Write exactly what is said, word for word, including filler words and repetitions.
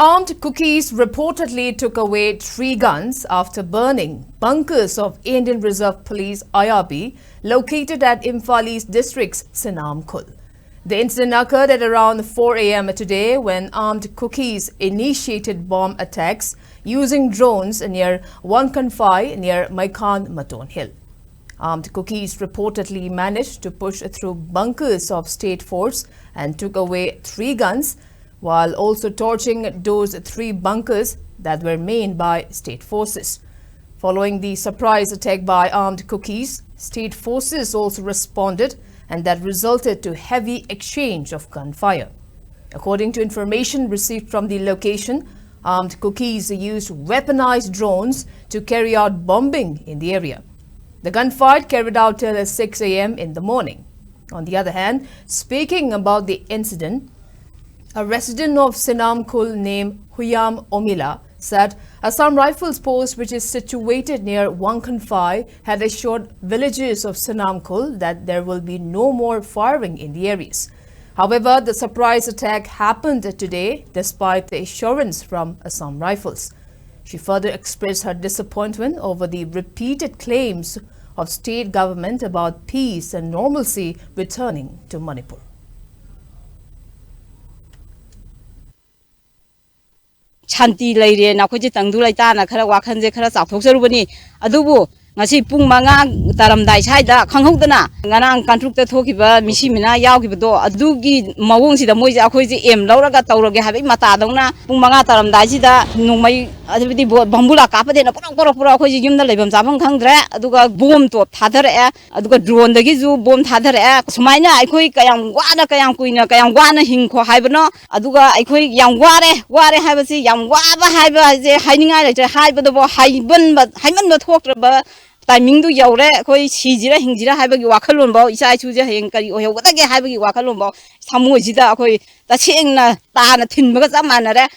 Armed Kukis reportedly took away three guns after burning bunkers of Indian Reserve Police, I R B, located at Imphal East District's Senamkhul. The incident occurred at around four a m today when armed Kukis initiated bomb attacks using drones near Wangkanphai near Maikhan Maton Hill. Armed Kukis reportedly managed to push through bunkers of state force and took away three guns, while also torching those three bunkers that were manned by state forces. Following the surprise attack by armed Kukis, state forces also responded, and that resulted to heavy exchange of gunfire. According to information received from the location, armed Kukis used weaponized drones to carry out bombing in the area. The gunfight carried out till six a m in the morning. On the other hand, speaking about the incident, a resident of Senamkhul named Huyam Omila said Assam Rifles post, which is situated near Wangkanphai, had assured villagers of Senamkhul that there will be no more firing in the areas. However, the surprise attack happened today despite the assurance from Assam Rifles. She further expressed her disappointment over the repeated claims of state government about peace and normalcy returning to Manipur. ꯁꯥꯟꯇꯤ ꯂꯩꯔꯦꯅ ꯑꯩꯈꯣꯏꯁꯦ ꯇꯪꯗꯨ ꯂꯩꯇꯥꯅ ꯈꯔ ꯋꯥꯈꯜꯁꯦ ꯈꯔ ꯆꯥꯎꯊꯣꯛꯆꯔꯨꯕꯅꯤ꯫ ꯑꯗꯨꯕꯨ ꯉꯁꯤ ꯄꯨꯡ ꯃꯉꯥ ꯇꯥꯔꯝꯗꯥꯏ ꯁ꯭ꯋꯥꯏꯗ ꯈꯪꯍꯧꯗꯅ ꯉꯔꯥꯡ ꯀꯥꯡꯇ꯭ꯔꯨꯛꯇ ꯊꯣꯛꯈꯤꯕ ꯃꯤꯁꯤ ꯃꯤꯅꯥ ꯌꯥꯎꯈꯤꯕꯗꯣ, ꯑꯗꯨꯒꯤ ꯃꯑꯣꯡꯁꯤꯗ ꯃꯣꯏꯁꯦ ꯑꯩꯈꯣꯏꯁꯦ ꯑꯦꯝ ꯂꯧꯔꯒ ꯇꯧꯔꯒꯦ ꯍꯥꯏꯕꯒꯤ ꯃꯇꯥꯗꯧꯅ ꯄꯨꯡ ꯃꯉꯥ ꯇꯥꯔꯝꯗꯥꯏꯁꯤꯗ ꯅꯣꯡꯃꯩ, ꯑꯗꯨꯕꯨꯗꯤ ꯕꯣ-, ꯕꯝꯕꯨꯂꯥ ꯀꯥꯞꯄꯗꯩꯅ ꯄꯨꯔꯛ ꯄꯨꯔꯛ ꯄꯨꯔꯛ ꯑꯩꯈꯣꯏꯁꯦ ꯌꯨꯝꯗ ꯂꯩꯐꯝ ꯆꯥꯐꯝ ꯈꯪꯗ꯭ꯔꯦ꯫ ꯑꯗꯨꯒ ꯕꯣꯝ ꯇꯣꯞ ꯊꯥꯗꯔꯛꯑꯦ, ꯑꯗꯨꯒ ꯗ꯭ꯔꯣꯟꯗꯒꯤꯁꯨ ꯕꯣꯝ ꯊꯥꯗꯔꯛꯑꯦ꯫ ꯁꯨꯃꯥꯏꯅ ꯑꯩꯈꯣꯏ ꯀꯌꯥꯝ ꯋꯥꯅ, ꯀꯌꯥꯝ ꯀꯨꯏꯅ, ꯀꯌꯥꯝ ꯋꯥꯅ ꯍꯤꯡꯈꯣ ꯍꯥꯏꯕꯅꯣ? ꯑꯗꯨꯒ ꯑꯩꯈꯣꯏ ꯌꯥꯝ ꯋꯥꯔꯦ, ꯋꯥꯔꯦ ꯍꯥꯏꯕꯁꯤ, ꯌꯥꯝ ꯋꯥꯕ ꯍꯥꯏꯕ ꯍꯥꯏꯁꯦ ꯍꯥꯏꯅꯤꯡꯉꯥꯏ ꯂꯩꯇ꯭ꯔꯦ꯫ ꯍꯥꯏꯕꯗꯕꯨ ꯍꯥꯏꯃꯟꯕ, ꯍꯥꯏꯃꯟꯕ ꯊꯣꯛꯇ꯭ꯔꯕ ꯇꯥꯏꯃꯤꯡꯗꯨ ꯌꯧꯔꯦ꯫ ꯑꯩꯈꯣꯏ ꯁꯤꯁꯤꯔ ꯍꯤꯡꯁꯤꯔ ꯍꯥꯏꯕꯒꯤ ꯋꯥꯈꯜꯂꯣꯟꯐꯥꯎ, ꯏꯆꯥ ꯏꯁꯨꯁꯦ ꯍꯌꯦꯡ ꯀꯔꯤ ꯑꯣꯏꯍꯧꯒꯗꯒꯦ ꯍꯥꯏꯕꯒꯤ ꯋꯥꯈꯜꯂꯣꯟꯐꯥꯎ ꯊꯃꯣꯏꯁꯤꯗ ꯑꯩꯈꯣꯏ ꯇꯁꯦꯡꯅ ꯇꯥꯅ ꯊꯤꯟꯕꯒ ꯆꯞ ꯃꯥꯟꯅꯔꯦ꯫